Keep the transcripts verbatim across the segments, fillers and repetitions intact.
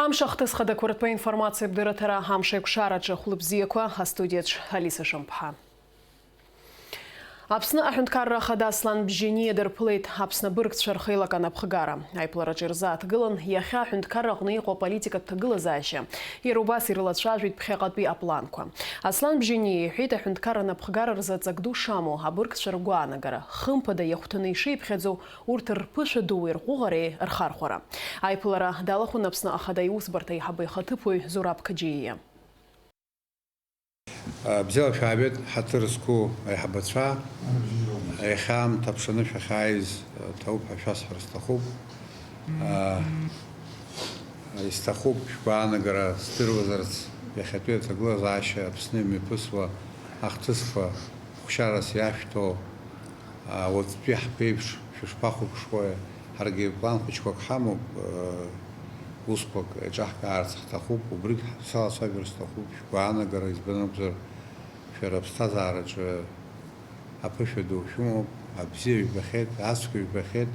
Амш ахҭыс хадақәа ртәы аинформациатә дырраҭара амш аиқәшараҿы хәлыбзиақәа, астудиаҿ Алиса Шамԥҳа. Аԥсны аҳәынҭқарра ахада Аслан Бжьаниа дырԥылеит Аԥсны абыргцәа рхеилак анапхгара. Аиԥылараҿы ирзааҭгылан иахьа аҳәынҭқарра аҟны иҟоу аполитикатә ҭагылазаашьа. Иара убас ирылацәажәеит ԥхьаҟатәи апланқәа. Аслан Бжьаниа иҳәеит аҳәынҭқарра анапхгара рзы ҵак ду шамоу абыргцәа ргәаанагара, хымԥада иахәҭаны ишиԥхьаӡо урҭ рԥышәа дууи рҟәыӷареи рхархәара. Аиԥылара далахәын Аԥсны ахада иусбарҭа аиҳабы ихаҭыԥуаҩ Зураб Қаџьиа. Бзиала шәаабеит, ҳаҭыр зқәу аиҳабацәа. Иахьа аамҭа ԥшаны шәахьааиз, ҭабуп ҳәа шәасҳәар сҭахуп. Исҭахуп шәгәаанагара здыруазарц, иахьатәи аҭагылазаашьа Аԥсны имҩаԥысуа ахҭысқәа хәшьарас иашәҭо, уаҵәтәи ҳԥеиԥш шәышԥахәаԥшуеи? Ҳаргьы план хәыҷқәак ҳамоуп, усқәак еиҿаҳкаарц ҳҭахуп, убригь салацәажәар сҭахуп, шәгәаанагара, избан акәзар, шәара аԥсҭазаараҿы аԥышәа ду шәымоуп, абзиа жәбахьеит, ацәгьа жәбахьеит,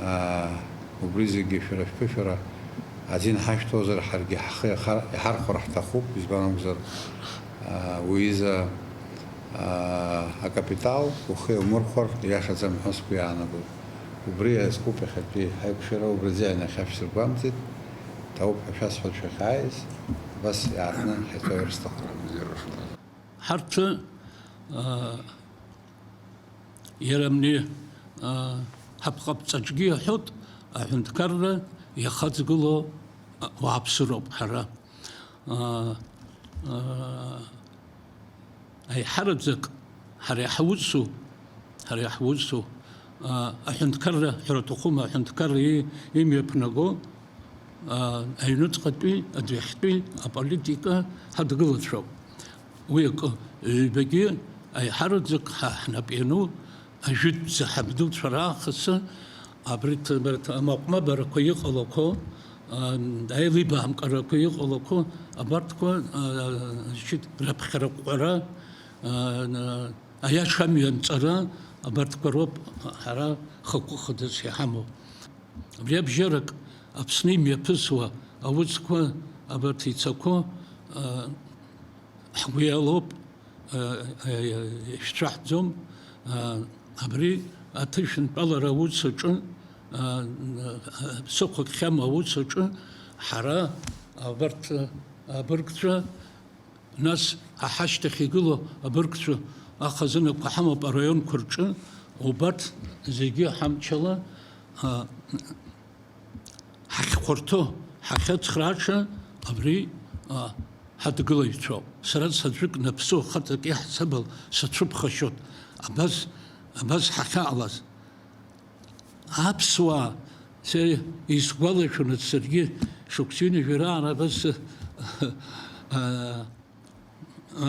аа, убри зегьы шәара шәԥышәара азин ҳашәҭозар, ҳаргьы ҳхы иаха-, иҳархәар ҳҭахуп, избан акәзар, аа, уи изы, аа, акапитал ухы иаумырхәар иашаӡам ҳәа сгәы иаанагоит. Убри азкуп иахьатәи ҳаиқәшәара, убри азы иахьа шәсыргәамҵит, ҭабуп ҳәа шәасҳәоит шәахьааиз, абас иаартны ҳаицәажәар сҭахуп. Ҳарҭ, аа, иара абни, аа, ҳаԥҟаԥҵаҿгьы иаҳәоит, аҳәынҭқарра иахаҵгылоу, а, уааԥсыроуп ҳара. Аа, аа, аиҳараӡак ҳара иаҳусу, ҳара иаҳусу, аа, аҳәынҭқарра ҳәара аҭахума, аҳәынҭқарра и-, имҩаԥнаго, аа, аҩныҵҟатәи, адәахьтәи аполитика ҳадгылацәоуп. Уи акы, ҩбагьы аиҳараӡак ҳа ҳнап иану ажәытәӡа ҳабдуцәа раахыс абри ҭ-, абарҭ амаҟәмабарақәа иҟалақәо, аа, аилибамкарақәа иҟалақәо, абарҭқәа, аа, значит, раԥхьаракәҟәара, аа, на-, аиаша амҩанҵара, абарҭқәа роуп ҳара хықәкы хадас иҳамоу. Абри абжьарак Аԥсны имҩаԥысуа аусқәа, абарҭ ицақәоу, аа, ҳгәы иалоуп, а, а, ишәцәаҳӡом, а, абри аҭышәынтәалара аус аҿы, а, ԥсыхәа кхьам аус аҿы ҳара абарҭ абыргцәа, нас ҳашьҭахь игылоу абыргцәа ахазынақәа ҳамоуп араионқәа рҿы, убарҭ зегьы ҳамчала, а, ҳахьхәарҭоу, ҳахьыцхрааша абри, а, ҳадгылаҩцәоуп. Сара саӡәык наԥсуа хаҵак иаҳасабала сацәыԥхашьоит. Абас, абас ҳахьаҟалаз. Аԥсуаа, са исгәалашәоны саргьы шықәсыҩны жәараан абас, а,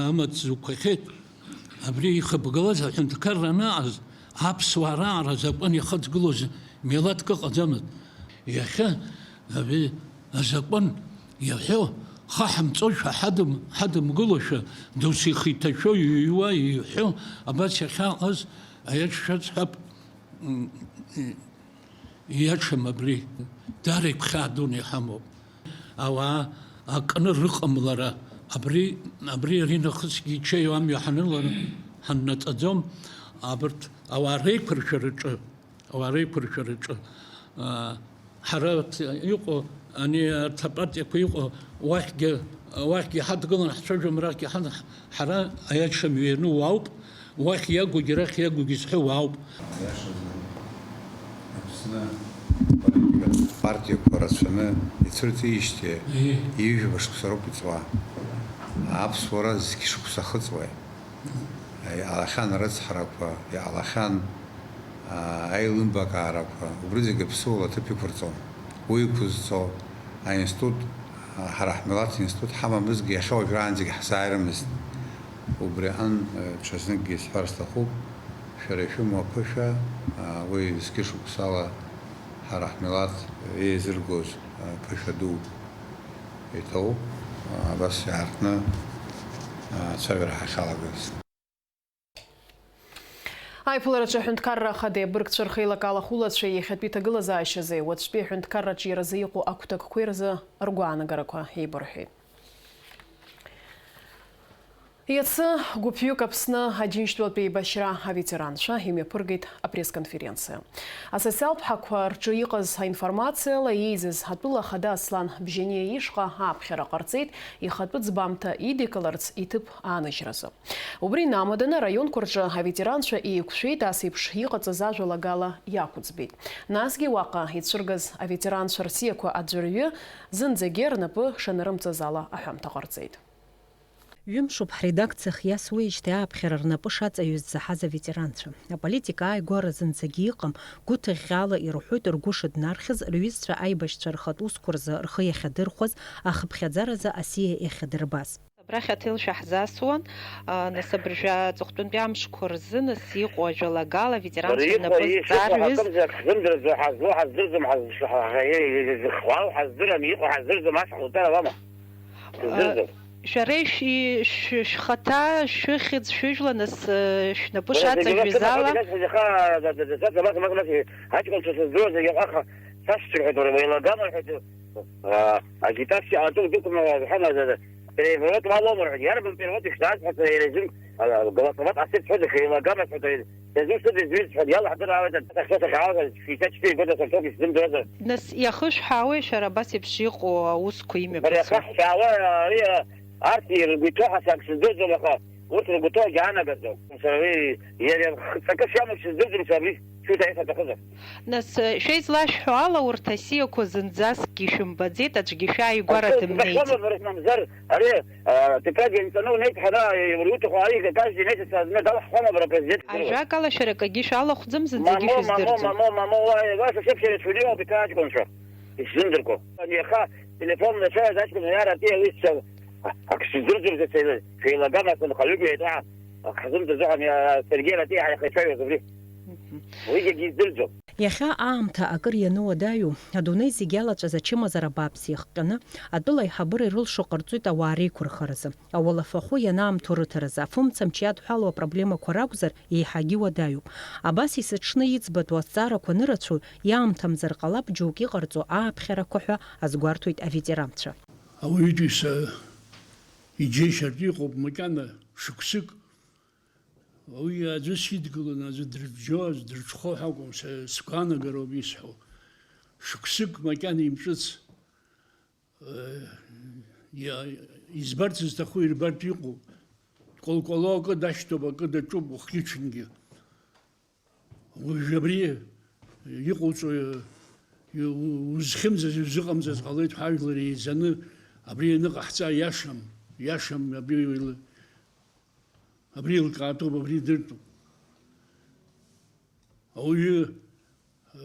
амаҵ зықәхахьеит. Абри ихыбгалаз аҳәынҭқарра анаҟаз, аԥсуаа раара азакәан иахыҵгылоз милаҭк ыҟаӡамызт. Иахьа абри азакәан иаҳәо, ха ҳамҵошәа, ҳадым-, ҳадымгылошәа, досу ихы иҭашәо, иҩуа, иҳәо, абас иахьаҟаз аиаша шәасҳәап, м, Ииашам абри, даара игәхьаа дуны иҳамоуп. Ауаа акны рыҟамлара, абри, абри аринахысгьы ичеиу амҩа ҳаныланы ҳаннаҵаӡом, абарҭ ауаа реиқәыршәараҿы, ауаа реиқәыршәараҿы, аа, ҳара иҟоу, ани арҭ апартиақәа иҟоу, уахьгьы, уахьгьы ҳадгылан ҳцәажәом, арахьгьы ҳан-, ҳара аиашамҩа иану уаауп, уахь иагугьы, арахь иагугьы зҳәо уаауп. Аиашазы, Аԥсны аполитикатә партиақәа рацәаны ицәырҵижьҭеи, Еҳ. ҩажәа шықәса роуп иҵуа. Аԥсуара зқьы шықәса ахыҵуеи? Иҟалахьан арыцҳарақәа, иҟалахьан, аа, аилымбакаарақәа, убри зегьы аԥсуала аҭыԥ иқәырҵон. Уи иқәызҵо аинститут, аа, ҳара ҳмилаҭ институт ҳамамызгьы, иахьа уажәраанӡагьы ҳзааирымызт. Убри аҟын, э, ҽазныкгьы исҳәар сҭахуп, шәара ишәымоу аԥышәа, аа, уи зқьы шықәсала ҳара ҳмилаҭ еизыргоз, аа, ԥышәа дууп. Иҭоуп, аа, абас иаартны, аа, ацәажәара ҳахьалагаз. Аиԥылараҿы аҳәынҭқарра ахада абыргцәа рхеилакаала ахәылацәа иахьатәи ҭагылазаашьази уаҵәтәи аҳәынҭқарраҿы иара азы иҟоу агәҭакқәеи рзы ргәаанагарақәа еибырҳәеит. Иацы гәыԥҩык Аԥсны Аџьынџьтәылатә еибашьра аветеранцәа имҩаԥыргеит апресс-конференциа. Асоциалтә ҳаққәа рҿы иҟаз аинформациала еизаз атәыла ахада Аслан Бжьаниа ишҟа аԥхьара ҟарҵеит ихатәы ӡбамҭа идикыларц иҭыԥ ааныжьразы. Убри инамаданы араионқәа рҿы аветеранцәа еиқәшәеит, ас еиԥш иҟаҵаз ажәалагала иақәыӡбеит. Насгьы уаҟа ицәыргаз аветеранцәа рсиақәа аӡәырҩы зынӡагьы рнапы шанырымҵаз ала аҳәамҭа ҟарҵеит. Ҩымшуп ҳредакциа хиас уеижьҭеи ааԥхьара рнапы шаҵаҩыз заҳаз аветеранцәа. Аполитика ааигәара зынӡагьы иҟам, гәыҭыӷьӷьаала ирҳәоит ргәы шыднархьыз, рҩызцәа аибашьцәа рхатә усқәа рзы рхы иахьадырхәаз, ахыԥхьаӡаразы асиа иахьадырбаз. Абрахь аҭел шәаҳзасуан, а, нас абыржәы аҵыхәтәантәи амшқәа рзы, нас иҟоу ажәалагала аветеранцәа рнапы зҵарҩыз. Акымзар ҳзымдырӡо, ҳазло ҳаздырӡом, ҳаз-, ҳа-, ҳа-, ҳа-, ҳхәлау ҳаздырам, иҟоу ҳаздырӡом, ас ҳуҭар ауама? Сыздырӡом. Шәара ишәи-, шә-, шәхаҭа, шәыхьӡ, шәыжәла, нас, э, шәнапы шаҵажәҩыз ала. Зегьы рацәа, зегьы рацәа, аҷкәынцәа сыздыруа зегьы аҟаха сашәҭыр ҳәа, уара уеилагама ҳәа, а, агитациа аҿы удәықәны ҳәа, переворот уалоума рҳәеит, иарбан переворот ишәзааз ҳәа, иара изын, а, голосовать ҟасҵеит ҳәа, еилагама ҳәа, дызусҭада изҩыз ҳәа, иалаҳдыраауеит, аҭахьшәа сахьаауаз, шәиҭачтәи игода сырҭоуп, исзымдыруазар. Нас иахышәҳәаауеи шәара абас еиԥш иҟоу аусқәа имҩаԥысуа? Бара иахьа ҳшәаауа, ари, арҭ иргәы иҭоу ҳәа сак сыздырӡом, аха урҭ ргәы иҭоу иаанагаӡом. Сара уи иара ҵакыс иамоу сыздырӡом, сара абри шәуҭ аиҳәа аҭахызар. Нас, шәеизлашәҳәо ала, урҭ асиақәа зынӡаскгьы шәымбаӡеит, аӡәгьы шәааигәара дымнеит. Акы, бара шәмамзар, ари, а, тетрадь ианҵаны унеит, ҳара, иуҭаху ари, каждый месяц одна далаҳхуама, бара, президент? Ажәакала, шәара акгьы шәалахәӡам, зынӡагьы шәыздырӡом. Мамо, мамо, мамо, уа, уа, сашьцәа шәара шәыриоуп, иҭаҷкәынцәа. Исзымдыркәа. Иаха телефон начара дашьҭан, иара атәы иалисцәа, ак сыздырӡом, сеилага, нас, нхаҩык ҩеитәа, ак ҳзымдырӡо ҳәа, иа-, Сергеи Ратиа ҳаихеицәажәоз убри. Мгм. Уигьы издырӡом. Иахьа аамҭа акыр иануадаҩу, адунеи зегь иалаҵәаз ачымазара бааԥс иахҟьаны, атәыла аиҳабыра ирылшо ҟарҵоит ауаа реиқәырхаразы. Ауалафахәы ианаамҭоу рыҭаразы, афымца амч иадҳәалоу апроблемақәа ракәзар, еиҳагьы уадаҩуп. Абас есыҽны иӡбатәу азҵаарақәа анырацәоу, иаамҭамзар ҟалап џьоук иҟарҵо ааԥхьарақәа ҳәа азгәарҭоит аветеранцәа. Ауаҩытәыҩса иџьеишьартә иҟоуп макьана шықәсык, уи аӡәы сидгыланы, аӡәы дрыбжьо, аӡә дырҽхәо ҳәа акәым, са сгәаанагароуп исҳәо. Шықәсык макьана имҿыц, э, иа-, избарц зҭаху ирбартә иҟоуп. Дкәалкәало акы дашьҭоуп, акы даҿуп уахгьы-ҽынгьы. Уажә абри иҟоуҵо, и-, у-, узхьымӡаз, узыҟамҵаз ҟалеит ҳәа ажәлар еизаны абри аныҟаҳҵа иашам, иашам, абри ил-, абри еилкаатәуп, абри дыртәуп. Ауаҩы, э,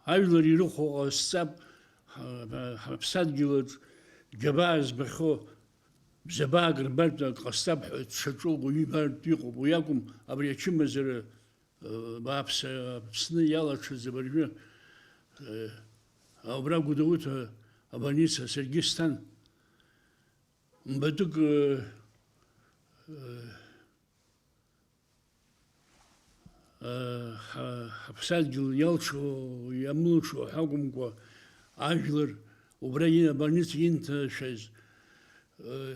ажәлар ирыхәо ҟасҵап, ҳа-, ҳаԥсадгьылаҿ џьабаа збахьоу, бзабаак рбартә ак ҟасҵап ҳәа дшаҿу уаҩы ибартә иҟоуп. Уи акәым, абри ачымазара, э, бааԥс, Аԥсны иалаҽыз абыржәы, э, убра Гәдоуҭа абольница саргьы сҭан. Мбатәык, э, э, ҳа-, ҳаԥсадгьыл иалшо, иамылшо ҳәа акәымкәа, ажәлар убра ин-, абольница инҭашәаз, э,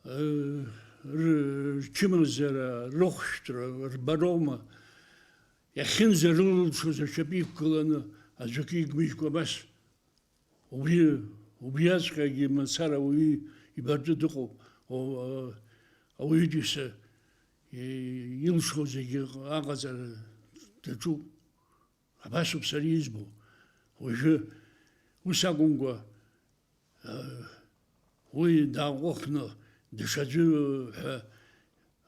э, ры-, рчымазара, рыхәшәтәра рбароума, иахьынӡарылшоз ашьапы иқәгыланы, аӡәк игмыжькәа абас. Убри, убриаҵәҟьагьы мацара уаҩы ибартәы дыҟоуп, о-, а-, ауаҩытәыҩса и-, илшо зегьы аҟаҵара даҿуп. Абасоуп сара избо. Уажәы ус акәымкәа, а, уи дааҟәыхны даҽаӡәы ҳәа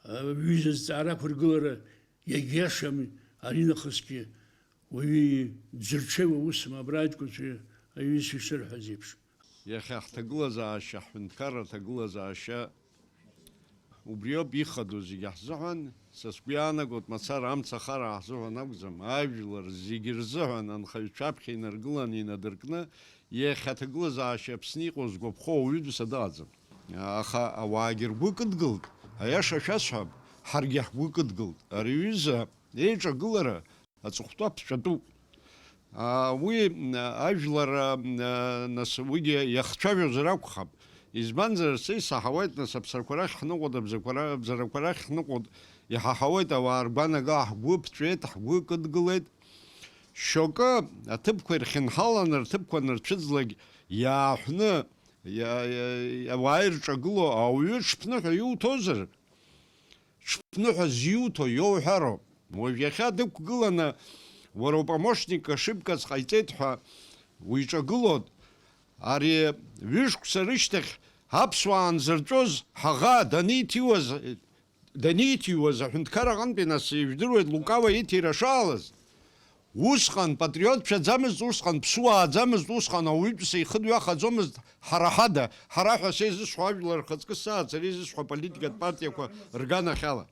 Аҩыза зҵаара ақәыргылара иагьиашам, аринахысгьы уаҩы дзырҽеиуа усым, абра аҷкәынцәа аҩызцәа ишырҳәаз еиԥш. Иахьа ҳҭагылазаашьа, ҳҳәынҭқарра аҭагылазаашьа убриоуп ихадоу зегьы ҳзыҳәан, са сгәы иаанагоит, мацара амцахара ҳзыҳәан акәӡам, ажәлар зегьы рзыҳәан анхаҩцәа аԥхьа инаргыланы инадыркны, иахьа аҭагылазаашьа Аԥсны иҟоу згәаԥхо ауаҩытәыҩса дыҟаӡам. Аха ауаагьы ргәы кыдгылт, аиаша шәасҳәап, Ҳаргьы ҳгәы кыдгылт. Ари аҩыза еиҿагылара аҵыхәтәа ԥҵәатәуп. А, уи, м, ажәлар, а, м, а, нас, уигьы иахцәажәозар акәхап. Избанзар, са исаҳауеит, нас, аԥсрақәа рахь ҳныҟәоит, абзақәа ра-, абзарақәа рахь ҳныҟәоит, иҳаҳауеит, ауаа ргәаанагара ҳгәы ԥҵәеит, ҳгәы кыдгылеит. Шьоукы аҭыԥқәа ирхьынҳаланы, рҭыԥқәа анырцәыӡлак, иааҳәны, иа-, иа-, ауаа ирҿагыло ауаҩы ҽԥныҳәа иуҭозар, ҽԥныҳәа зиуҭо иоуҳәароуп. Уажә иахьа дықәгыланы, уара упомощник ошибкас ҟаиҵеит ҳәа уиҿагылоит. Ари ҩышықәса рышьҭахь аԥсуаа анзырҵәоз ҳаӷа даниҭиуаз, даниҭиуаз аҳәынҭқар аҟынтәи нас ижәдыруеит Лукава иҭира шаалаз. Усҟан патриотцәаӡамызт, усҟан ԥсуааӡамызт, усҟан ауаҩытәыҩса ихы дҩахаӡомызт ҳара ҳада, ҳара ҳәа сеизызҳәо ажәлар рхаҵкы сааӡара изызҳәо аполитикатә партиақәа рганахьала.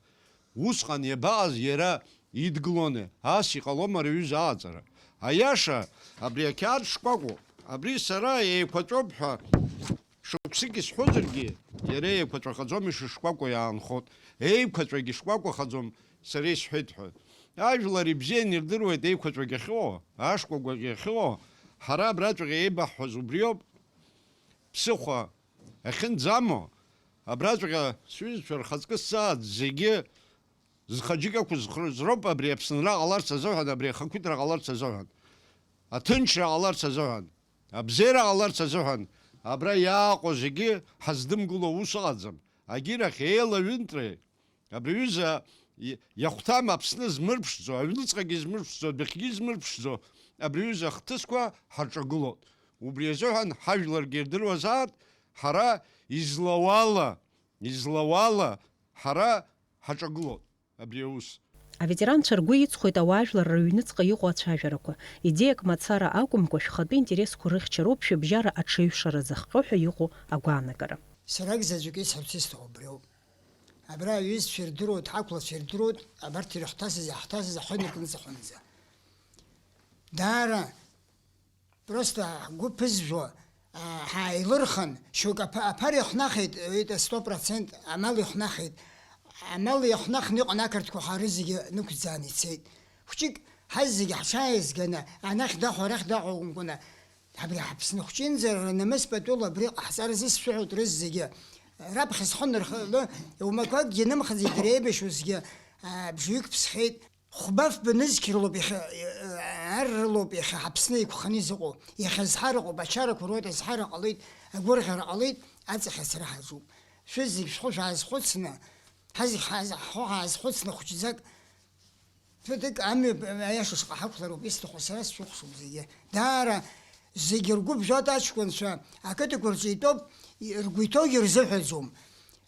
Усҟан иабаҟаз иара идгылони, ас иҟалома ари аҩыза аҟаҵара? Аиаша, абри ақьаад шкәакәоуп, абри сара еиқәаҵәоуп ҳәа шықәсык исҳәозаргьы, иара еиқәаҵәахаӡом, ишышкәакәоу иаанхоит. Еиқәаҵәагьы шкәакәахаӡом, сара исҳәеит ҳәа. Ажәлар ибзианы ирдыруеит еиқәаҵәагь ахьыҟоу, ашкәакәагь ахьыҟоу, ҳара абраҵәҟьа еибаҳҳәаз убриоуп. Ԥсыхәа ахьынӡамоу, абраҵәҟьа сҩызцәа рхаҵкы сааӡ зегьы зхаџьыкьақәа зхрызроуп абри Аԥсынра ҟаларц азыҳәан, абри ахақәиҭра ҟаларц азыҳәан, аҭынчра ҟаларц азыҳәан, абзиара ҟаларц азыҳәан, абра иааҟоу зегьы ҳаздымгыло ус ыҟаӡам. Агьирахь еилаҩынтреи, абри аҩыза и-, иахәҭам Аԥсны змырԥшӡо, аҩныҵҟагьы змырԥшӡо, адәахьгьы змырԥшӡо, абри аҩыза ахҭысқәа ҳарҿагылоит. Убри азыҳәан ҳажәларгьы ирдыруазаап, ҳара излауала, излауала ҳара ҳаҿагылоит абри аус. Аветеранцәа ргәы иҵхоит ауаажәлар рыҩныҵҟа иҟоу ацәажәарақәа. Идеиак мацара акәымкәа, шәхатәы интересқәа рыхьчароуп шәыбжьара аҽеиҩшара зыхҟьо ҳәа иҟоу агәаанагара. Сарак заҵәык исҳәарц исҭаху убриоуп. Абра аҩызцәа ирдыруеит, ҳақәлацәа ирдыруеит, абарҭ ирыхҭасыз, иаҳҭасыз аҳәынркны ҵыхәанӡа. Даара, просто ҳгәы ԥызжәо, а, ҳааилырхын, шьоук аԥа-, аԥара ихәнахит, уи сто процент амал ихәнахит. Амал иахәнахны иҟан ақырҭқәа, ҳара зегьы нықәӡааны ицеит. Хәҷык ҳазегьы ҳҽааизганы, анахь даҳәа, арахь даҳәа акәымкәаны, абри ҳаԥсны хәҷынӡа рнамыс патула абри ҟаҳҵар зысшәыҳәоит рызегьы. Раԥхьа зхы нырханы, иумақәакгьы нымхаӡеит, дреибашьузгьы, а, бжаҩык ԥсхьеит. Хәба-фба нызқь рылоуп иахьа, ар рылоуп иахьа ҳаԥсны иқәханы изыҟоу. Иахьа азҳара ыҟоуп, ачарақәа руеит, азҳара ҟалеит, агәырӷьара ҟалеит, аҵахь ацара ҳаҿуп. Шәызегь шәхы шәаазхәыцны, ҳазегь ҳааз-, ҳхы ҳаазхәыцны хәыҷӡак, ԥыҭк амҩа аиаша шаҟа ҳақәлароуп исҭаху сара сшәыхәшоуп зегьы. Даара зегьы ргәы ԥжәоит аҷкәынцәа, ақыҭақәа рҿы итәоуп, ргәы иҭоугьы рзыҳәаӡом.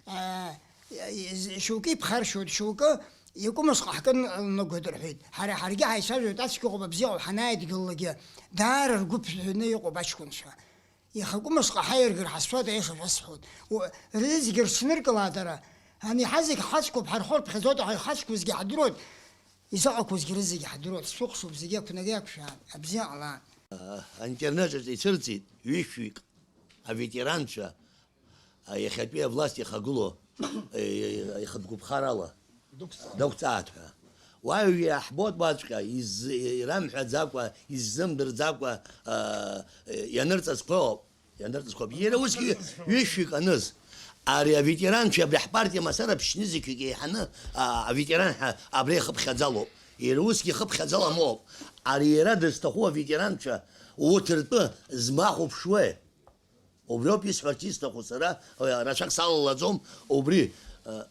Аа, шьоукы иԥхаршьоит, шьоукы икәымыз ҟаҳкын лнагоит рҳәеит. Ҳара ҳаргьы ҳаицәажәоит, ацәгьа ыҟоуп, абзиа ыҟоуп, ҳанааидгылалакгьы даара ргәы ԥжәаны иҟоуп аҷкәынцәа. Иаха акәымыз ҟаҳаиргар ҳазшәоит, аиаша шәасҳәоит. У-, рызегьы рҽныркылааит ара. Ани ҳазегь ҳацәгьоуп, ҳархор ԥхьаӡоит, аха ихацәгьоузгьы ҳдыруеит, изыҟақәоузгьы рызегьы ҳдыруеит. Сшәыхәшоуп, зегьы ақәнагеи ақәшәаа, абзиа ҟалааит. Аинтернет аҿы ицәырҵит ҩышәҩык аветеранцәа, а, иахьатәи авласт иахагылоу, е, е, ихатә гәыԥхарала дақәҵааит ҳәа. Уаҩ иаҳбоит уаҵәҟьа, из-, ирамҳәаӡакәа, иззымдырӡакәа, а, ианырҵазкуа ыҟоуп, ианырҵазкуа ыҟоуп. Иара усгьы ҩышәҩык аныз, ари аветеранцәа абри ҳпартиа мацара ԥшьнызқьҩык еиҳаны, а, аветеран ҳәа абра ихыԥхьаӡалоуп. Иара усгьы ихыԥхьаӡалам ыҟоуп. Ари иара дызҭаху аветеранцәа урҭ ртәы змахәыԥшуеи? Убриоуп исҳәарц исҭаху сара, рацәак салалаӡом, убри, э,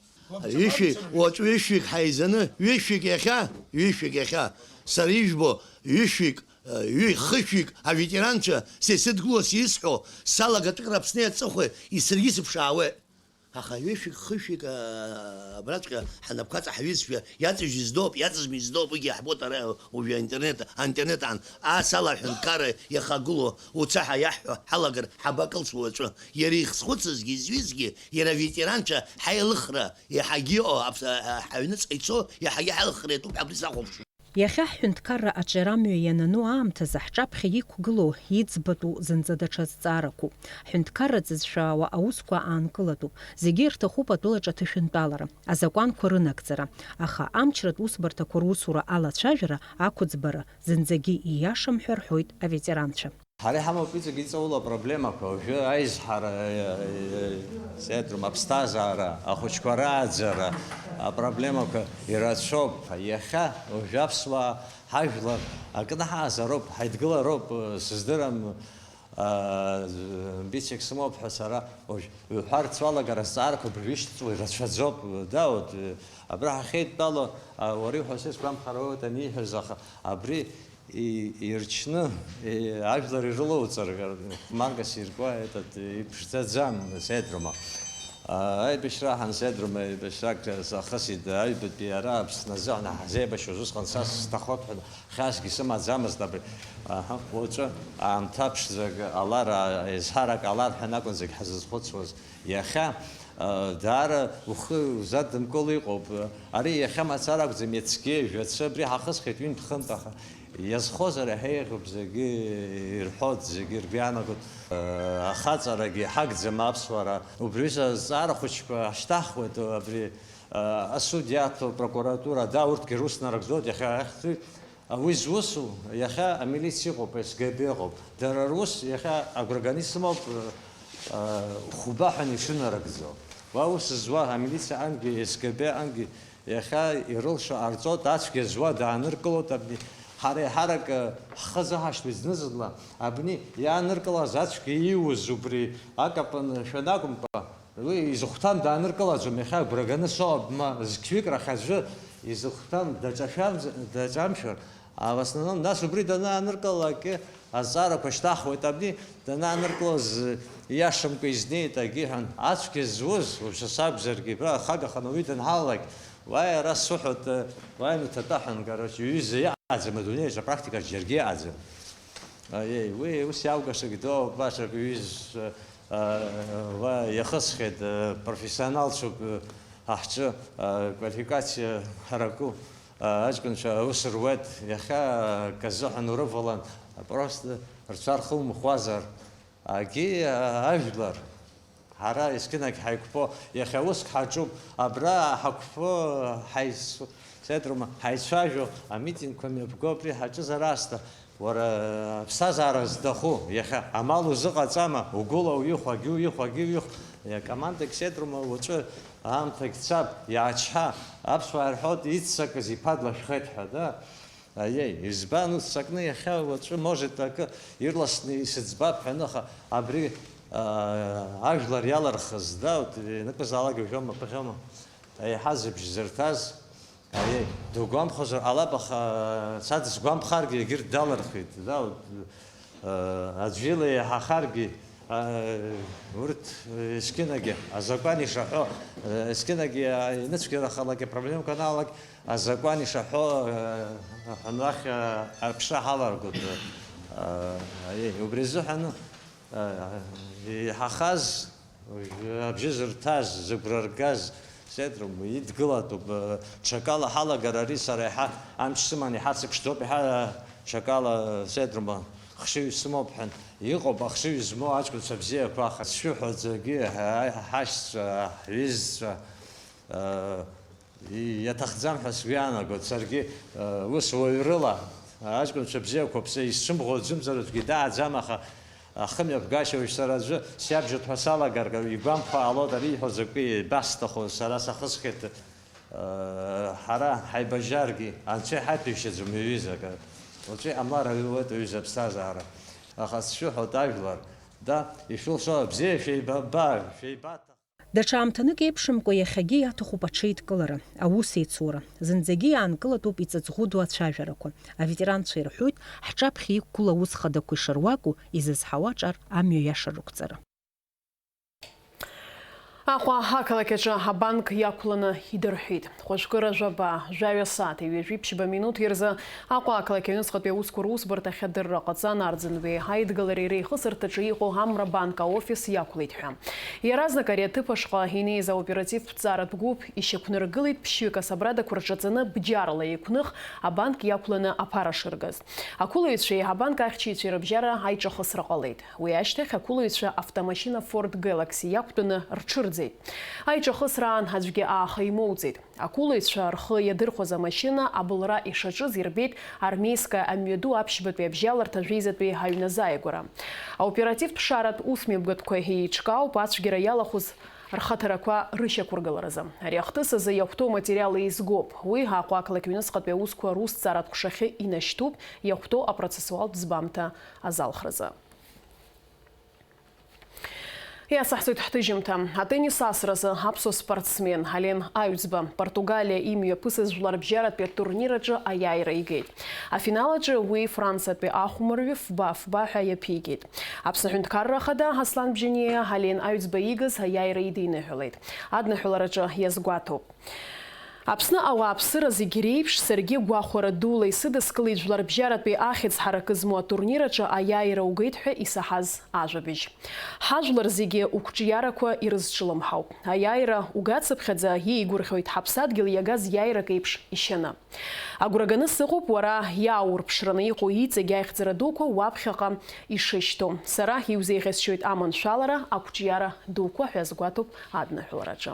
ҩышәи-, уаҵәы ҩышәҩык ҳаизаны, ҩышәҩык иахьа, ҩышәҩык иахьа, сара ижәбо, ҩышәҩык, э, ҩы-, хышәҩык аветеранцәа са исыдгыло, са исҳәо, салагатәык Аԥсни аҵыхәеи, исыргьы сыԥшаауеит. Аха ҩышәҩык, хышәҩык, аа, абраҵәҟьа ҳнапқәа ҵаҳҩызшәа, иаҵыжьыз доуп, иаҵызмыжьыз доуп, уигьы иаҳбоит ара уажәы аинтернет, аинтернет аан. Ас ала аҳәынҭқарра иахагылоу уца ҳәа иаҳҳәо ҳалагар ҳабакылсуа уаҵәы. Иара ихзхәыцызгьы, изҩызгьы, иара аветеранцәа ҳаилыхра иаҳагьы ыҟоу, аԥс-, а, а, ҳаҩныҵҟа ицо иаҳагьы ҳаилыхра иатәуп ҳәа абри сахәаԥшуеит. Иахьа ҳҳәынҭқарра аҿиара амҩа ианану аамҭазы ҳҿаԥхьа иқәгылоу, иӡбатәу зынӡа даҽа зҵаарақәоуп. Ҳҳәынҭқарра ӡызшәаауа аусқәа аанкылатәуп. Зегьы ирҭахуп атәылаҿы аҭышәынтәалара, азакәанқәа рынагӡара. Аха амчратә усбарҭақәа русура алацәажәара, ақәыӡбара зынӡагьы ииашам ҳәа рҳәоит аветеранцәа. Ҳара иҳамоуп иҵегь иҵаула апроблемақәа, уажәы аизҳара, э, э, сеидрум, аԥсҭазаара, ахәыҷқәа рааӡара апроблемақәа ирацәоуп. Иахьа, уажәы аԥсуаа ҳажәлар акнаҳаазароуп, ҳаидгылароуп, э, сыздырам, э, амбициак сымоуп ҳәа сара уажә уҳәарц уалагар, азҵаарақәа абыржәы ишьҭҵуа ирацәаӡоуп, да, вот, э, абра ҳахьеидтәало, а, уара иуҳәо сеицгәамхар ауеит аниҳәаз, аха абри и-, ирчны, и-, ажәлар ирылоуҵар, хәмаргас иркуа, этот, иԥшӡаӡам, сеидрума. А, аибашьра ҳанзеидрума, аибашьрак сахысит, аҩбатәи ара Аԥсны азыҳәан ҳазеибашьуаз усҟан са сҭахоит ҳәа хьаасгьы сымаӡамызт абри. Аҳа, уаҵәы аамҭа ԥшӡак ҟалар, а, еизҳарак ҟалар ҳәа акәын зегь ҳазызхәыцуаз. Иахьа, а, даара ухы узадымкыло иҟоуп. Ари иахьа мацара акәӡам, иацгьы, жәацы абри ҳахысхьеит ҩынтә-хынтә, аха иазхозар иаҳа еиӷьуп, зегьы ирҳәоит, зегьы ргәы иаанагоит. Ахаҵарагьы ҳагӡам аԥсуара. Убри азҵаара хәыҷқәа ҳшьҭаҳхуеит, абри, асудиаҭо, апрокуратура, да, урҭгьы рус нарыгӡоит, иахьа ахьӡ-, уи зусу, иахьа амилициа ыҟоуп, СГБ ыҟоуп. Дара рус иахьа агәра ганы исымоуп, хәба ҳәа ишынарыгӡо. Уа ус зуа амилициа ангьы, СГБ ангьы, иахьа ирылшо ҟарҵоит, ацәгьа зуа дааныркылоит абни. Ҳара еиҳарак, э, ҳхы азыҳашьҭуеит зны-зынла, абни иааныркылаз ацәгьа ииуз убри акапан шәанакәымкәа, уи изыхәҭам дааныркылаӡом, иахьа агәра ганы соуп, ма зқьҩык рахь аӡәы изыхәҭам даҿашәамз-, даҿамшәар, а, в основном, нас убри данааныркылалакгьы, азҵаарақәа шьҭаҳхуеит абни, данааныркылоз, ииашамкәа изнеит, акгьы иҳәан, ацәгьа зуз, уажәы сакәзаргьы, абра ахагаханы уаҩы данҳалалак, уааи, ара сыҳәоит, уааи, аҩнаҭа тәа ҳәа, короче, иҩыза иҟаӡам адунеиаҿ, апрактикаҿ џьаргьы иҟаӡам. Аиеи, уи ус иалгашагь доуп, башак ҩызцәа, а, уа иахысхьеит, а, профессионалцәоуп, а, ҳҿы, а, квалификациа ҳараку, а, аҷкәынцәа аус руеит, иахьа акы азыҳәан урывалан, просто рцәа рхумхуазар, агьи, а, ажәлар, ҳара есқьынагь ҳаиқәԥо, иахьа уск ҳаҿуп, абра ҳақәԥо, ҳаицу-, сеидрума, ҳаицәажәо, амитингқәа мҩаԥго, абри ҳаҿызар аасҭа, уара, аԥсҭазаара зҭаху, иахьа амал узыҟаҵама, угәыла уҩых, агьы уҩых, агьы уҩых, акомандагь сеидрума, уаҵәы аамҭагь цап, иаачҳа, аԥсуаа ирҳәоит, иццакыз иԥа длашәхеит ҳәа, да? Аиеи, избан уццакны иахьа уаҵәы, может, акы ирласны исыӡбап ҳәа, аха абри, аа, ажәлар иалырхыз, да, вот, ианакәызаалак ижәома, ԥыхьома, еиҳа зыбжь зырҭаз, аиеи, дугәамԥхозар ҟалап, аха, са дысгәамԥхаргьы егьырҭ далырхит, да, вот, аа, аӡәы ила еиҳахаргьы, аа, урҭ, есқьынагьы азакәан ишаҳәо, есқьынагьы, аа, иныцәгьарахалак, ипроблемқәа анаалак, азакәан ишаҳәо, э, ҳанахь, э, аԥша ҳаларгоит, э, э, убри азыҳәан, э, иҳахаз, абжьы зырҭаз, зыгәра ргаз, сеидрум, идгылатәуп, э, ҽакала ҳалагар ари сара иаҳа амч сыман, иҳацыԥшӡоуп, иаҳа, э, ҽакала, э, сеидрума, хшыҩ сымоуп ҳәан, иҟоуп ахшыҩ змоу аҷкәынцәа бзиақәа, аха сшәыҳәаӡагьы, ҳа-, ҳашьцәа, ҳҩызцәа, э, И-, иаҭахӡам ҳәа сгәы иаанагоит саргьы, э, ус уаҩрыла, аҷкәынцәа бзиақәоуп, са исцәымӷу аӡәымзар аӡәгьы дааӡам, аха ахымҩаԥгашьа уажә сара аӡәы сиабжьоит ҳәа салагар, игәамԥхо ҟалоит, ари ииҳәо закәи, ибасҭаху, сара сахысхьеит, э, ҳара ҳаибажьаргьы, анцәа иҳаиҭәеишьаӡом, ҩызак, уаҵәы иҟамлар ауеит аҩыза аԥсҭазаара. Аха сшәыҳәоит ажәлар, да, ишәылшо, бзиа шәеибаба, шәеибаҭах. Даҽа аамҭанык еиԥшымкәа иахьагьы иаҭахуп аҽеидкылара, аусеицура. Зынӡагьы иаанкылатәуп иҵаҵӷәы ду ацәажәарақәа. Аветеранцәа ирҳәоит, ҳҿаԥхьа иқәгылоу аус хадақәа ишыруаку, изызҳауа аҿар амҩа иаша рықәҵара. Аҟәа ақалақь аҿы абанк иақәланы идырҳәит. Хәажәкыра жәаба, жәаҩа сааҭи ҩажәи ԥшьба минуҭи рзы Аҟәа ақалақь аҩныҵҟатәи аусқәа русбарҭахь адырра ҟаҵан, Арӡынбеи аидгылареи реихысырҭаҿы иҟоу Амра банк аофис иақәлеит ҳәа. Иаразнак ари аҭыԥ ашҟа инеиз аоперативтә ҵаратә гәыԥ ишьақәнаргылеит, ԥшьҩык асабрадақәа рҿаҵаны бџьарла еиқәных, абанк иақәланы аԥара шыргаз. Ақәылаҩцәеи абанк ахьчаҩцәеи рыбжьара аиҿахысра ҟалеит. Уи ашьҭахь ақәылаҩцәа автомашьына Ford Galaxy иақәтәаны рҽырӡеит. Аиҿахысраан аӡәгьы ааха имоуӡеит. Ақәылаҩцәа рхы иадырхәаз амашьына абылра ишаҿыз ирбеит армеискаиа амҩаду аԥшьбатәи абжьаларҭа жәеизатәи аҩназааигәара. Аоперативтә ԥшааратә усмҩаԥгатәқәа еиҿкаауп ацәгьара иалахәыз рхаҭарақәа рышьақәыргыларазы. Ари ахҭыс азы иахәҭоу аматериал еизгоуп. Уи Аҟәа ақалақь аҩныҵҟатәи аусқәа русҭҵааратә ҟәшахьы инашьҭуп, иахәҭоу апроцессуалтә ӡбамҭа азалхразы. Иацаҳҵоит ҳҭыжьымҭа. Атеннис асразы аԥсуа спортсмен Ален Аҩӡба Португалиа имҩаԥысыз жәларбжьаратәи атурнир аҿы аиааира игеит. Афинал аҿы уи Франциатәи ахәмарҩы фба фба ҳәа иаԥигеит. Аԥсны Аҳәынҭқарра Ахада Аслан Бжьаниа Ален Аҩӡба иигаз аиааира идиныҳәалеит. Адныҳәалараҿы иазгәаҭоуп. Аԥсны ауааԥсыра зегь реиԥш, саргьы гәахәара дула исыдыскылеит жәларбжьаратәи ахьӡ ҳаракы змоу атурнир аҿы аиааира угеит ҳәа исаҳаз ажәабжь. Ҳажәлар зегьы уқәҿиарақәа ирызҿлымҳауп. Аиааира угацыԥхьаӡа иеигәырӷьоит ҳаԥсадгьыл иагаз иааирак еиԥш ишьаны. Агәра ганы сыҟоуп, уара иааурԥшраны иҟоу иҵегь аихьӡара дуқәа уаԥхьаҟа ишышьҭоу. Сара иузеиӷьасшьоит аманшәалара, ақәҿиара дуқәа ҳәа азгәаҭоуп адныҳәалараҿы.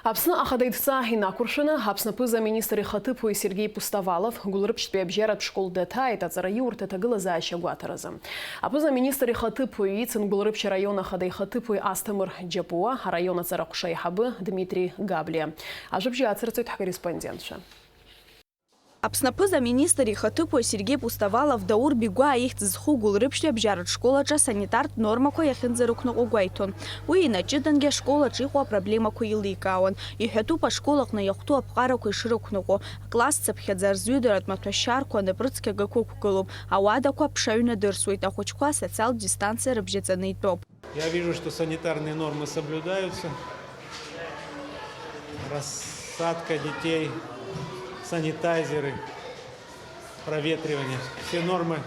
Аԥсны Ахада идҵа инақәыршәаны, Аԥсны аԥыза-министр ихаҭыԥуаҩ Сергеи Пустовалов Гәылрыԥшьтәи абжьаратә школ даҭааит аҵараиурҭа аҭагылазаашьа гәаҭаразы. Аԥыза-министр ихаҭыԥуаҩ ицын Гәылрыԥшь араион ахада ихаҭыԥуаҩ Асҭамыр Џьапуа, араион аҵара ҟәша аиҳабы Дмитри Габлиа. Ажәабжь ацырҵоит ҳкорреспондентцәа. Аԥсны аԥыза-министр ихаҭыԥуаҩ Сергеи Пустовалов Даур Бигәаа ихьӡ зху Гәылрыԥшьтәи абжьаратә школ аҿы асанитартә нормақәа иахьынӡарықәныҟәо гәеиҭон. Уи инаҷыдангьы ашкол аҿы иҟоу апроблемақәа еиликаауан. Иҳәатәуп ашкол аҟны иахәҭоу аԥҟарақәа ишрықәныҟәо. Акласс цыԥхьаӡа рзҩыдаратә маҭәашьарқәа напрыцқьагақәа ықәгылоуп. Ауадақәа аԥша ҩнадырсуеит, ахәыҷқәа асоциалтә дистанциа рыбжьаҵаны итәоуп. Я вижу, что санитарные нормы соблюдаются. Рассадка детей, санитайзеры, проветривание. Все нормы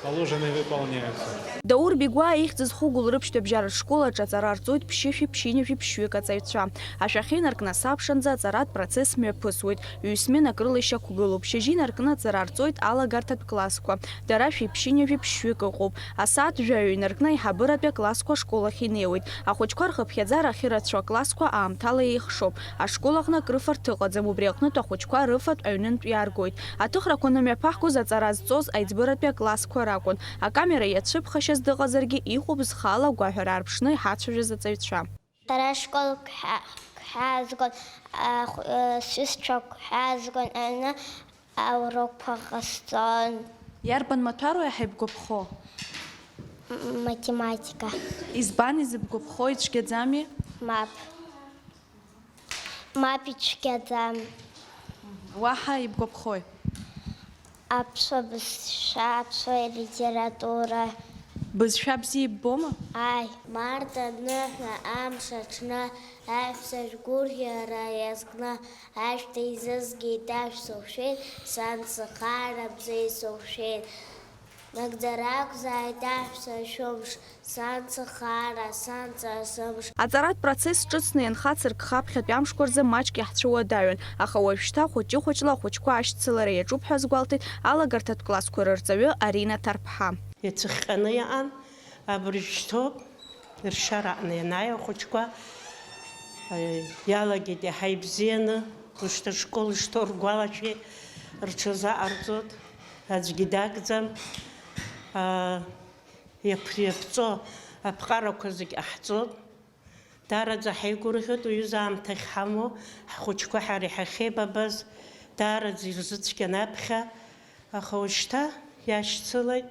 положенные выполняются. Даур Бигәаа ихьӡ зху Гәылрыԥшьтәи абжьаратә школ аҿы аҵара рҵоит ԥшьышәи ԥшьынҩажәи ԥшьҩык аҵаҩцәа. Ашәахьа инаркны асабшанӡа аҵаратә процесс мҩаԥысуеит, ҩ-сменак рыла ишьақәгылоуп. Шьыжьы инаркны аҵара рҵоит алагарҭатә классқәа. Дара шәи ԥшьынҩажәи ԥшьҩык ыҟоуп. Асааҭ жәаҩа инаркны аиҳабыратәи аклассқәа ашкол ахь инеиуеит. Ахәыҷқәа рхыԥхьаӡара ахьырацәоу аклассқәа аамҭала еихшоуп. Ашкол аҟны акрыфарҭа ыҟаӡам, убри аҟнытә ахәыҷқәа рыфатә аҩнынтә иааргоит. Аҭыхрақәа анымҩаԥаҳгоз аҵара зҵоз аиҵбыратәи аклассқәа ракәын. Акамера иацәыԥхашьаз дыҟазаргьы, иҟоуп зхала агәаҳәара аарԥшны иҳацәажәаз аҵаҩцәа. Сара школк ҳа-, ҳаазгон, ахә-, сҩызцәақәак ҳаазгон, аҩны аурокқәа ҟасҵон. Иарбан маҭәароу иаҳа ибгәаԥхо? М-, математика. Избан изыбгәаԥхо, ицәгьаӡами? Мап. Мап, ицәгьаӡам. Уаҳа ибгәаԥхои? Аԥсуа бызшәа, аԥсуа литература. Бызшәа бзиа иббома? Ааи. Март аныҳәа амш аҽны, аҳәса шәгәырӷьара иазкны, ашәҭ еизызгеит, ашә сылшәеит, сан сыхаара бзиа сылшәеит. Нагӡара акәзааит аҳәса шәымш, сан сыхаара, сан са сымш. Аҵаратә процесс ҿыцны ианхацыркха аԥхьатәи амшқәа рзы маҷк иаҳцәыуадаҩын, аха уажәшьҭа хәыҷы-хәыҷла ахәыҷқәа ашьцылара иаҿуп ҳәа азгәалҭеит алагарҭатә классқәа рырҵаҩы Арина Ҭарԥҳа. Ицәыхҟьаны иҟан, абыржә шьҭоуп, ршьара аҟны ианааи ахәыҷқәа, э, иалагеит иаҳа ибзианы, мышьҭа ашкол ишҭоу ргәалашәеит, рҽазаҟарҵоит, аӡәгьы дагӡам. А, Иаԥ-, иаԥҵәо аԥҟарақәа зегь ҟаҳҵоит. Даараӡа ҳаигәырӷьоит уаҩыза аамҭа ахьҳамоу, ҳхәыҷқәа ҳара иҳахьеибабаз, даараӡа ирзыцәгьан аԥхьа, аха уажәшьҭа иашьцылеит.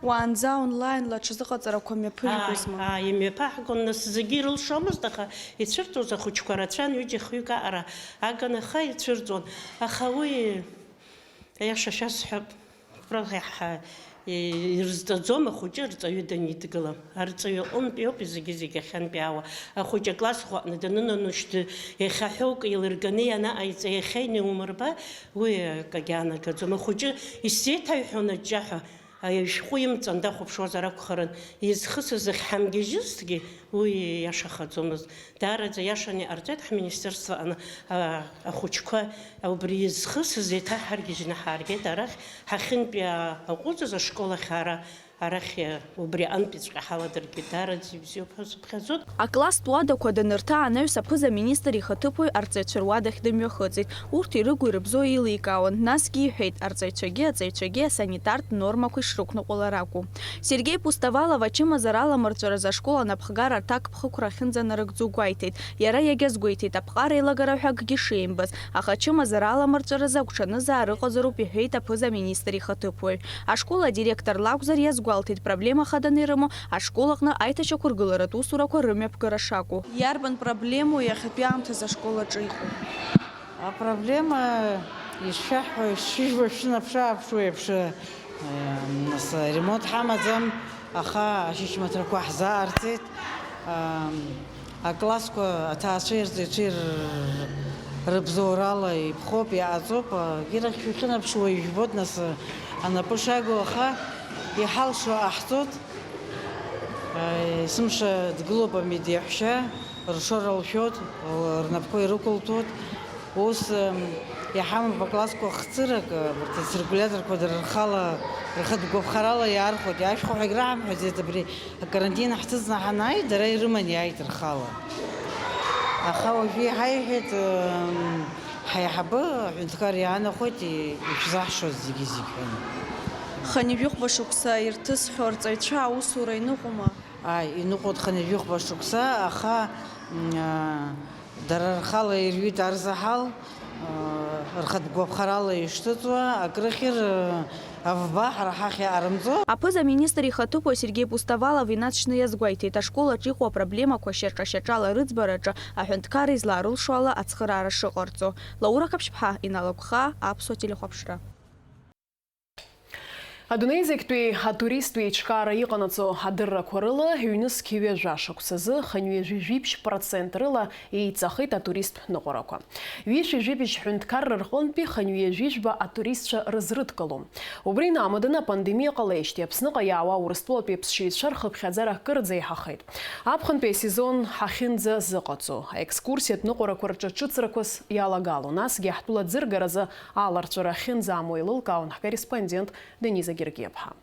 Уаанӡа онлаинла аҽазыҟаҵарақәа мҩаԥыжәгозма? Ааи, ааи, имҩаԥаҳгон, нас зегьы ирылшомызт, аха ицәырҵуаз ахәыҷқәа рацәан, ҩыџьа-хҩык аҟара аган, аха ицәырҵуан. Аха уи Аиаша шәасҳәап, убраҟа ҳа-, Ирзҵаӡом ахәыҷы арҵаҩы данидгыла. Арҵаҩы иҟынтәи ауп зегьы-зегь ахьынтәаауа. Ахәыҷы аклассӷәы аҟны данынаношьҭы, иахьа ҳәоук еилырганы ианаҟаиҵа, иахьа инеумырба, уи акагьы аанагаӡом. Ахәыҷы исзеиҭаҳәҳәон аҷҷаҳәа, ашәҟәы имҵан дахәаԥшуазар акәхарын. Изхысыз ахьҳамгьежьызҭгьы, уи иашахаӡомызт. Даараӡа иашаны иҟарҵеит, ҳминистерство аҟны, а, ахәыҷқәа убри изхысыз еиҭа ҳаргьежьны ҳааргеит арахь, ҳахьынтәи аҟәыҵыз ашкол ахь ара, арахь, а, убри аҟынтәиҵәҟьа ҳаладыргеит, даараӡа ибзиоуп ҳәа сыԥхьаӡоит. Акласстә уадақәа данырҭаа анаҩс аԥыза-министр ихаҭыԥуаҩ арҵаҩцәа руадахь дымҩахыҵит. Урҭ ирыгу-ирыбзоу еиликаауан, насгьы иҳәеит, арҵаҩцәагьы аҵаҩцәагьы асанитартә нормақәа ишрықәныҟәалар акәу. Сергеи Пустовалов ачымазара аламырҵәаразы ашкол анапхгара аҭакԥхықәра ахьынӡанарыгӡо гәеиҭеит. Иара иагьазгәеиҭеит, аԥҟара еилагара ҳәа акгьы шеимбаз, аха ачымазара аламырҵәаразы агәҽанызаара ыҟазароуп, иҳәеит аԥыза-министр ихаҭыԥуаҩ. Ашкол адиректор лакәзар, иазгәалҭеит, проблема хаданы ирымоу ашкол аҟны аиҭашьақәыргыларатә усурақәа рымҩаԥгара шакәу. Иарбан проблемоу иахьатәи аамҭазы ашкол аҿы иҟоу? Апроблема, ишшәаҳҳәо, ишшәыжәбо шәынаԥшы-ааԥшуа еиԥш, э, нас, ремонт ҳамаӡам, аха ашьыжьымаҭрақәа ҳзаарҵеит. Ам, аклассқәа аҭаацәеи арҵаҩцәеи р-, рыбзоурала иԥхоуп, иааҵоуп. Егьирахь шәахьынаԥшуа ижәбоит, нас, анапы шагу, аха иҳалшо ҟаҳҵоит. Есымша дгылоуп амедеиаҳәшьа, ршора лшәоит, рнапқәа ирықәылҭәоит. Ус, м, иҳамоуп аклассқәа хцырак, урҭ ациркулиаторқәа дара рхала, рхатә гәаԥхарала иаархәоит. Ашәҟәы ҳәа егьраҳамҳәаӡеит, абри акарантин ҳҭыҵны ҳанааи, дара ирыман иааит рхала. Аха уажәы иҳаиҳәеит, м, ҳаиҳабы аҳәынҭқар иаанахәеит, и-, ишәзаҳшоз зегьы-зегь ҳәа. Хынҩажәи хәба шықәса ирҭысхьоу арҵаҩцәа аусура иныҟәома? Ааи, иныҟәоит хынҩажәи хәба шықәса, аха, м, а, дара рхала ирҩит арзаҳал, а, рхатә гәаԥхарала ишҭыҵуа, акрыхьыр, а, авба ҳара ҳахь иаарымҵо. Аԥыза-министр ихаҭыԥуаҩ Сергеи Пустовалов инаҵшьны иазгәеиҭеит, ашкол аҿы иҟоу апроблемақәа шьаҿа-шьаҿала рыӡбараҿы аҳәынҭқарра излаарылшо ала ацхыраара шыҟарҵо. Лаура Қаԥшьԥҳа, Инал Агәхаа, Аԥсуа телехәаԥшра. Адунеи зегьтәи атуристтә еиҿкаара иҟанаҵо адыррақәа рыла, ҩнызқь ҩажәа шықәсазы хынҩажәи жәибжь процент рыла еиҵахеит атуристтә ныҟәарақәа. Ҩышәи жәибжь ҳәынҭқарра рҟынтәи хынҩажәи жәба атуристцәа рызрыдкылом. Убри инамаданы апандемиа ҟалеижьҭеи Аԥсныҟа иаауа Урыстәылатәи аԥсшьаҩцәа рхыԥхьаӡара кырӡа еиҳахеит. Аԥхынтәи асезон ҳахьынӡазыҟаҵо, аекскурсиатә ныҟәарақәа рҿы ҿыцрақәас иалагало, насгьы ҳтәыла ӡыргаразы аларҵәара ахьынӡаамоу еилылкаауан ҳкорреспондент Дениза Гергиаԥҳа.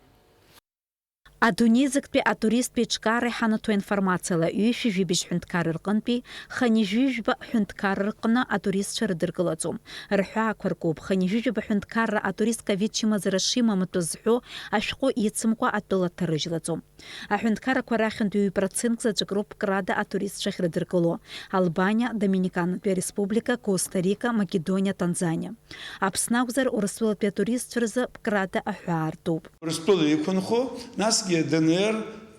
Адунеи зегьтәи атуристтә еиҿкаара иҳанаҭо информациала, ҩышәи жәибжь ҳәынҭқарра рҟынтәи хынҩажәи жәба ҳәынҭқарра рҟны атуристцәа рыдыркылаӡом. Рҳәаақәа ркуп, хынҩажәи жәаба ҳәынҭқарра атурист ковид чымазара шимам атәы зҳәо ашәҟәы ицымкәа атәыла дҭарыжьлаӡом. Аҳәынҭқаррақәа рахьынтә ҩ процентк заҵәык роуп Пкрада атуристцәа ахьрыдыркыло: Албаниа, Доминиканатәи Ареспублика, Коста-Рика, Македониа, Танзаниа. Аԥсны акәзар, Урыстәылатәи атуристцәа рзы Пкрада аҳәаа ртәуп. Урыстәыла иқәынхо, насгьы Д Н Р,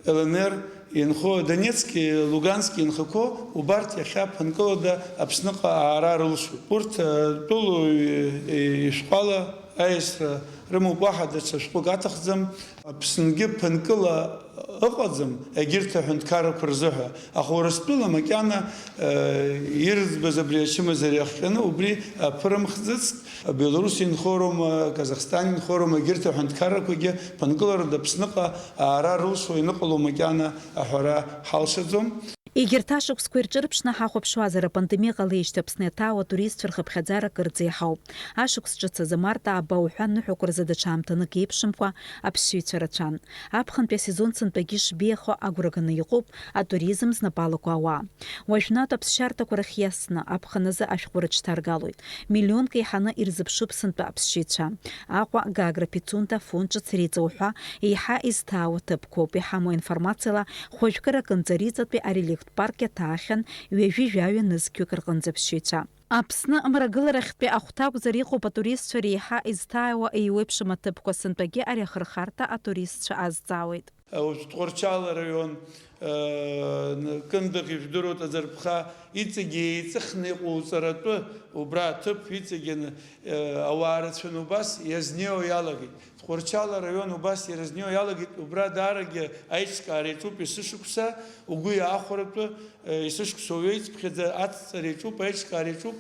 Л Н Р инхо, Донецки Лугански инхақәо, убарҭ иахьа ԥынкылада Аԥсныҟа аара рылшоит. Урҭ, э, тәылоҩ, э, ишәҟәала аиасра рымоуп, уаҳа даҽа шәҟәык аҭахӡам. Аԥсынгьы ԥынкыла ыҟаӡам, егьырҭ аҳәынҭқаррақәа рзыҳәа. Аха Урыстәыла макьана, э, ирыӡбаз абри ачымазара иахҟьаны убри аԥырымхӡыцт. Белоруссиа инхорума, Казахстан инхорума, егьырҭ аҳәынҭқаррақәагьы ԥынкыларада Аԥсныҟа аара рылшо ианыҟало макьана аҳәара ҳалшаӡом. Егьырҭ ашықәсқәа ирҿырԥшны ҳахәаԥшуазар, апандемиа ҟалеижьҭеи Аԥсны иаҭаау атуристцәа рхыԥхьаӡара кырӡа иаҳауп. Ашықәс ҿыц азы, март ааба уҳәа, ныҳәақәа рзы даҽа аамҭанык еиԥшымкәа аԥсшьаҩцәа рацәан. Аԥхынтәи асезон сынтәагьы ишбеиахо агәраганы иҟоуп, атуризм знапы алаку ауаа. Уажәнатә аԥсшьарҭақәа рахь иасны, аԥхыназы ашәҟәы рыҽҭаргалоит. Миллионк еиҳаны ирзыԥшуп сынтәа аԥсшьаҩцәа. Аҟәа, Гагра, Пицунда, Фон ҿыц, Реҵа уҳәа еиҳа изҭаау аҭыԥқәоуп. Иҳамоу информациала, хәажәкыракынӡа Реҵатәи ареликтә парк иаҭаахьан ҩажәи жәаҩа нызқьҩык рҟынӡа аԥсшьаҩцәа. Аԥсны мрагыларахьтәи ахәҭа акәзар, иҟоуп атуристцәа реиҳа изҭааиуа еиуеиԥшым аҭыԥқәа, сынтәагьы ари ахырхарҭа атуристцәа азҵаауеит. Уажә Тҟәарчал араион, э, Кындыӷ ижәдыруеит, Аӡырԥха, иҵегьы еиҵыхны иҟоу уҵаратәы, убра аҭыԥ иҵегьы, э, ауаа рацәаны убас иазнеиуа иалагеит. Тҟәарчал араион убас иазнеиуа иалагеит, убра даарагьы аиҿкаара иаҿуп есышықәса, угәы иаахәаратәы, э, есышықәса уаҩы иҵԥхьаӡа ацҵара иаҿуп, аиҿкаара иаҿуп,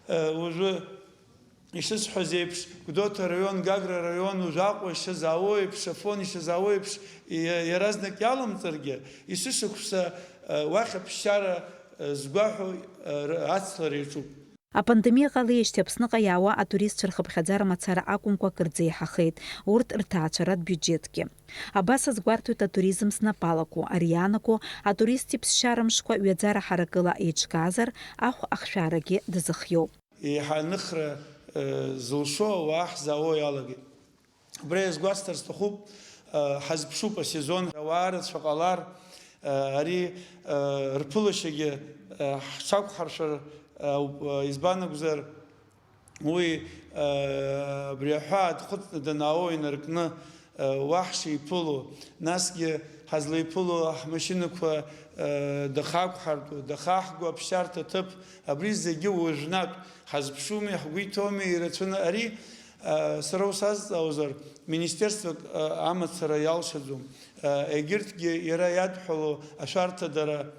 э, уажәы Ишысҳәаз еиԥш, Гәдоуҭа араион, Гагра араион, уажә Аҟәа ишазаауоу еиԥш, Афон ишазаауоу еиԥш, иа-, иаразнак иалымҵыргьы, есышықәса, э, уахь аԥсшьара, э, згәаҳәо, э, р-, ацлара иаҿуп. Апандемиа ҟалеижьҭеи Аԥсныҟа иаауа атуристцәа рхыԥхьаӡара мацара акәымкәа акырӡа еиҳахеит, урҭ рҭаацәаратә биуџьетгьы. Абас азгәарҭоит атуризм знапалақәоу, ари иаанаго атуристтә ԥсшьара мшқәа ҩаӡара ҳаракыла еиҿкаазар, ахә ахшәаарагьы дазыхиоуп. Еиҳа аныхра, э, зылшо ауаа ҳзаауа иалагеит. Убра иазгәасҭар сҭахуп, э, ҳазԥшуп асезон, ауаа рацәа ҟалар, э, ари, э, рԥылашьагьы, э, ҳҽақәҳаршәар, э, ауп, э, избан акәзар, уи, э, абри аҳәаа дхәыцны данаауо инаркны, уа ҳшиԥыло, насгьы ҳазлеиԥыло ҳмашьынақәа, э, дахақәҳартәу, дахаҳго аԥсшьарҭа ҭыԥ, абри зегьы уажәнатә ҳазԥшуми, ҳгәы иҭоуми, ирацәаны ари, э, сара усазҵаауазар, министерствак, э, амацара иалшаӡом. Э, егьырҭгьы иара иадҳәало ашәарҭадара,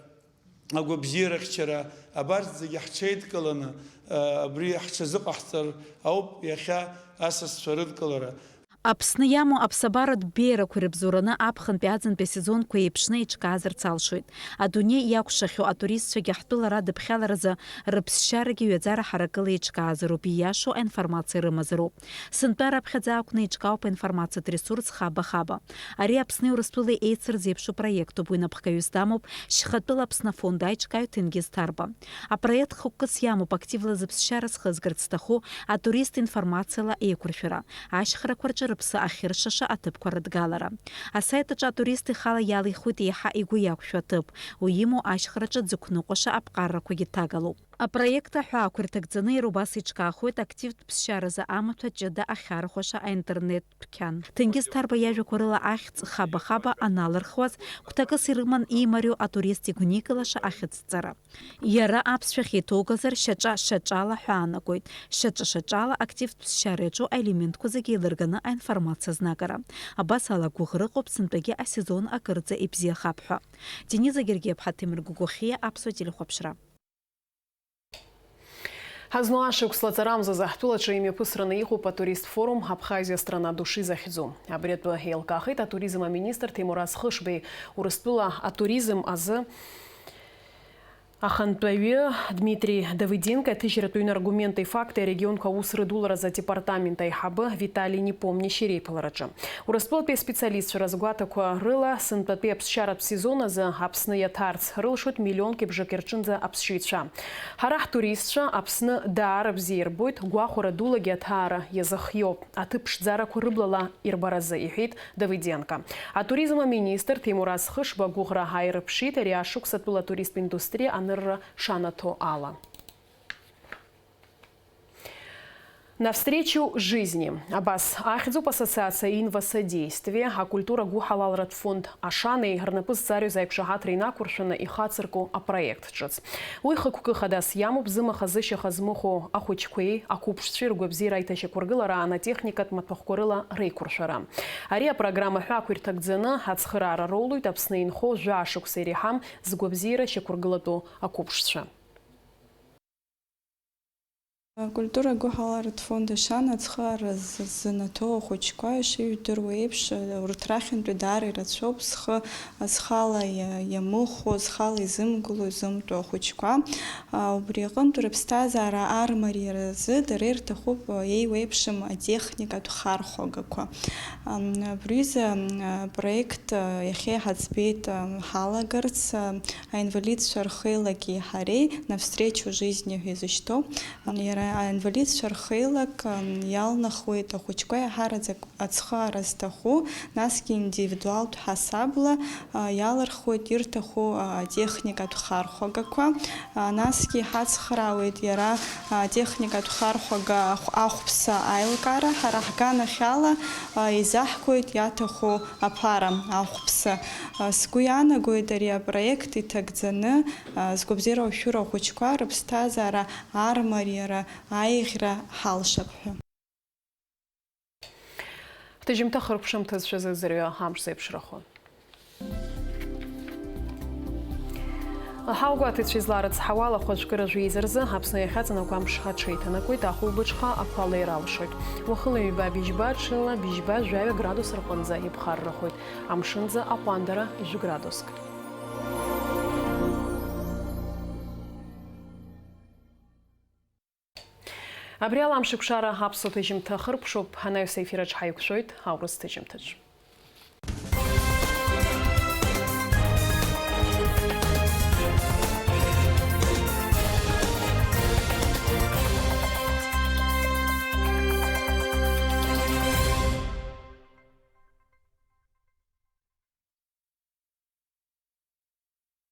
агәабзиарахьчара, абарҭ зегьы ҳҽеидкыланы, э, абри ҳҽазыҟаҳҵар ауп иахьа асасцәа рыдкылара. Аԥсны иамоу аԥсабаратә беиарақәа ирыбзоураны аԥхынтәи аӡынтәи асезонқәа еиԥшны еиҿкаазарц алшоит. Адунеи иакәшахьоу атуристцәагьы ҳтәыла радыԥхьаларазы рыԥсшьарагьы ҩаӡара ҳаракыла еиҿкаазароуп, ииашоу аинформациа рымазароуп. Сынтәа раԥхьаӡа акәны еиҿкаауп аинформациатә ресурс Хаба-Хаба. Ари Аԥсни Урыстәылеи еицырзеиԥшу проектуп, уи напхгаҩыс дамоуп Шьхатәыла Аԥсны афонд аиҿкааҩ Ҭенгиз Ҭарба. Апроект хықәкыс иамоуп активла зыԥсшьара зхызгарц зҭаху атурист информациала еиқәыршәара, ашьхарақәа рҿы рыԥсы ахьыршаша аҭыԥқәа рыдгалара. Асайт аҿы атурист ихала иалихуеит еиҳа игәы иақәшәо аҭыԥ, уи имоу ашьхараҿы дзықәныҟәаша аԥҟаррақәагьы ҭагалоуп. Апроект аҳәаақәа ирҭагӡаны иара убас еиҿкаахоит активтә ԥсшьаразы амаҭәа ҷыда ахьархәаша аинтернет дәқьан. Ҭенгиз Ҭарба иажәақәа рыла, ахьӡ Хаба-Хаба аналырхуаз, гәҭакыс ирыман иимариоу атурист игәникылаша ахьӡҵара. Иара аԥсшәахь иҭоугазар, шьаҿа-шьаҿала ҳәа аанагоит. Шьаҿа-шьаҿала активтә ԥсшьара иаҿу аелементқәа зегьы еилырганы аинформациа знагара. Абас ала гәыӷра ыҟоуп сынтәагьы асезон акырӡа ибзиахап ҳәа. Дениза Гергиаԥҳа, Ҭемыр Гогохиа, Аԥсуа телехәаԥшра. Ҳазну ашықәс лаҵарамзазы ҳтәылаҿы имҩаԥысраны иҟоуп атурист форум «Абхазия — страна души» захьӡу. Абри атәы еилкаахеит атуризм аминистр Ҭемураз Хышбеи, Урыстәыла атуризм азы ахантәаҩы Дмитрий Давыденко, аҭыжьратә ҩны «Аргументы и факты» арегионқәа аус рыдуларазы адепартамент аиҳабы Витали Непомнящи реиԥылараҿы. Урыстәылатәи аспециалистцәа рызгәаҭақәа рыла, сынтәатәи аԥсшьаратә сезон азы Аԥсны иаҭарц рылшоит миллионки бжаки рҿынӡа аԥсшьаҩцәа. Ҳара ҳтуристцәа Аԥсны даара бзиа ирбоит, гәахәара дулагьы аҭаара иазыхиоуп, аҭыԥ ԥшӡарақәа рыблала ирбаразы, иҳәеит Давыденко. Атуризм аминистр Ҭемураз Хышба агәыӷра ааирыԥшит ари ашықәс атәыла атуристтә индустриа анырра шанаҭо ала. Навстречу жизни. Абас ахьӡуп ассоциациа «Инвасодействие», акультура гәыҳалалратә фонд «Ашанеи» рнапы зҵарҩыз аиқәшаҳаҭра инақәыршәаны ихацырку апроект ҿыц. Уи хықәкы хадас иамоуп зымаха-зышьаха змыхәо ахәыҷқәеи ақәыԥшцәеи ргәабзиара аиҭашьақәыргылараан атехникатә маҭәахәқәа рыла реиқәыршәара. Ари апрограмма ҳәа ақәирҭагӡаны ацхыраара роулоит Аԥсны инхо жәаа шықәса иреиҳам згәабзиара шьақәыргылатәу ақәыԥшцәа. Акультура гәыҳаларатә фонд «Ашана» ацхыраара з-, занаҭоу ахәыҷқәа, ишыжәдыруа еиԥш, урҭ рахьынтәи даара ирацәоуп зхы, зхала иа-, иамыхәо, зхала изымгыло, изымтәо ахәыҷқәа. А, убри аҟынтә рыԥсҭазаара армариаразы дара ирҭахуп, а, еиуеиԥшым атехникатә хархәагақәа. Ам, абри изы, ам, апроект, а, иахьа иҳаӡбеит, а, ҳалагарц, а, аинвалидцәа рхеилаки ҳареи «Навстречу жизни» ҳәа изышьҭоу, иара Аинвалидцәа рхеилак, м, иалнахуеит ахәыҷқәа еиҳараӡак ацхыраара зҭаху, насгьы индивидуалтә ҳасабла, а, иалырхуеит ирҭаху, а, атехникатә хархәагақәа. А, насгьы иҳацхраауеит иара, а, атехникатә хархәага ахә-, ахәԥса аилкаара. Ҳара ҳганахьала, а, изаҳгоит иаҭаху аԥара ахәԥса. А, сгәы иаанагоит ари апроект иҭагӡаны, а, згәабзиара ушәыра ахәыҷқәа рыԥсҭазаара армариара аиӷьра ҳалшап ҳәа. Ҳҭыжьымҭа хыркәшамҭазшәа зыӡырҩы амш зеиԥшрахо. Аҳауагәаҭаҩцәа изларыцҳауа, алахәажәкыра жәеиза рзы Аԥсны иахьаҵанакуа амш аҽеиҭанакуеит, ахәылбыҽха ақәа леира алшоит. Уахыла ҩба быжьба, ҽыла быжьба жәаҩа градус рҟынӡа иԥхаррахоит, амшынӡы аҟәандара жәградуск. Абри ала амшеиқәшара аԥсуа ҭыжьымҭа ахыркәшоуп, анаҩс аефираҿ ҳаиқәшәоит аурыс ҭыжьымҭаҿ.